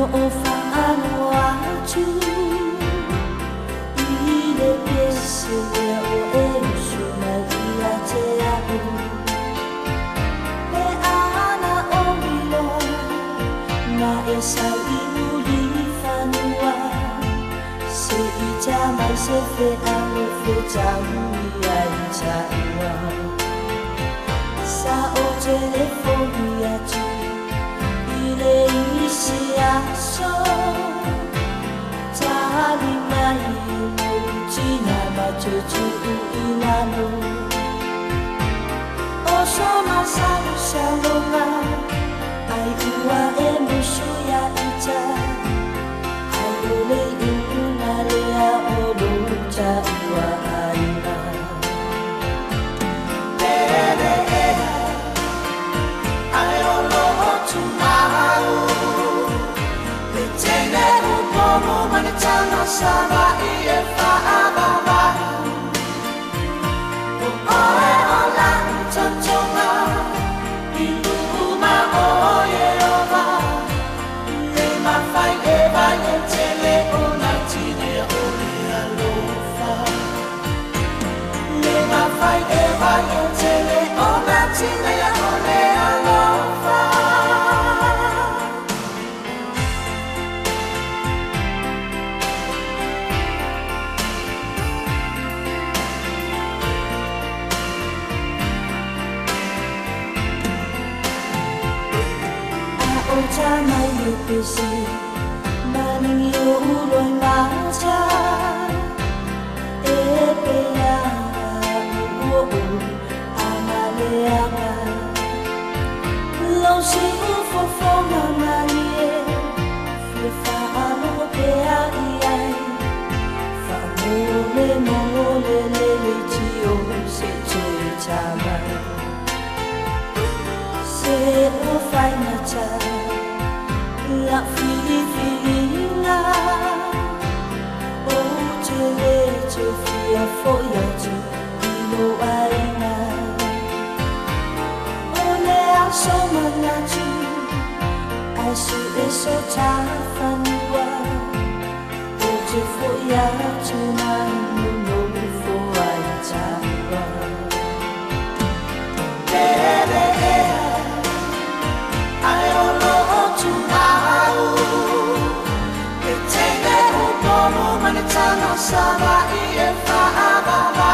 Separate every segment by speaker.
Speaker 1: O whaanoa atu i le pese lea o e usu mai ia te au. E ana o miloa ma e sau i muli whanua. Se i tā mai se fe alo fe tau i ai tāua. Sa o telefoni atu i le isi aso. Tali mai lou tina ma te tuu i lalo. O soma salusaloga ai ua e musu ia ita. Ai o le iuga lea o lou taua aiga.
Speaker 2: Pele ea, ai o lo tumau. Le tele o pomo ma le tala sava i e whaavava. O oe o la tontonga, i luma o Yehova. Le mawhai e vai e tele o nā tine o le alofa. Le mawhai e vai e tele o nā tine o le alofa.
Speaker 1: A o tā mai le pese, maningi o uloi mata. E pe a o o a maleanga. Lau si u fofonga malie, fia whaalogo pea i ai. Wha mole mole le le tio se toe tā mai. Se o whaingata, la fili filinga. O te le te fia foi atu i lo aiga. O le aso manatu, ai su e so tā whanua. O te foi atu mai no fo ai tāua.
Speaker 2: Pele ea, ai o lo tumau. Le tele o pomo ma le tala sava i e whaavava.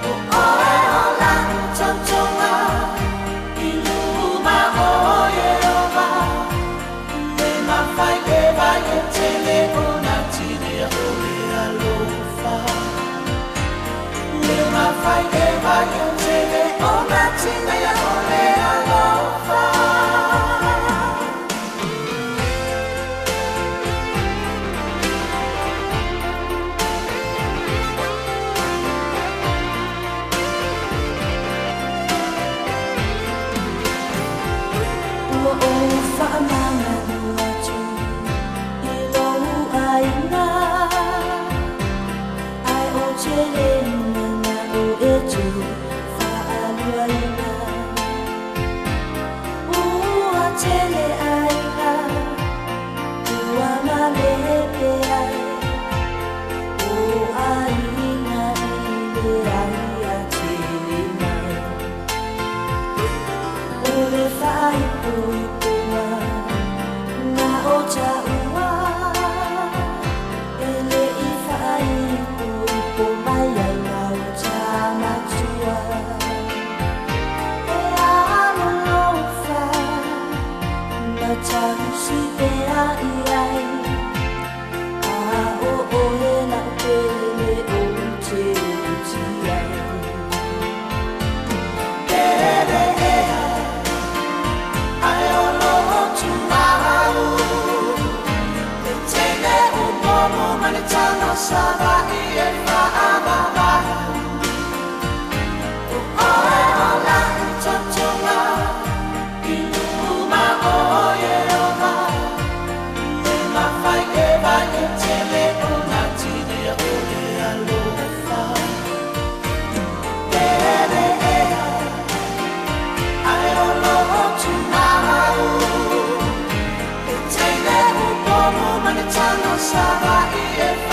Speaker 2: O oe o la tontonga, i luma o Yehova. Le mawhai e vai e tele o nā tine o le alofa. Le mawhai e vai e tele o nā tine o le alofa.
Speaker 1: Ua o whaamanganu atu i lou aiga. Ai o te le mana o e tu whaaluaina. Ua tele aiga, ua malepe ai. O aiga i le ai a tele mai. O le whaipoipoa na o tāua. E le i whaipoipo mai ai lau tā matua. E alolofa, ma tausi pea i ai. A o oe lau pele o te uti ai.
Speaker 2: Pele ea, ai o lo tumau. Le tele o pomo ma le tala sava i e whaavava. O oe o la tontonga, i luma o Yehova. Le mawhai e vai e tele o nā tine o le alofa. Pele ea, ai o lo tumau. Savaʻi e.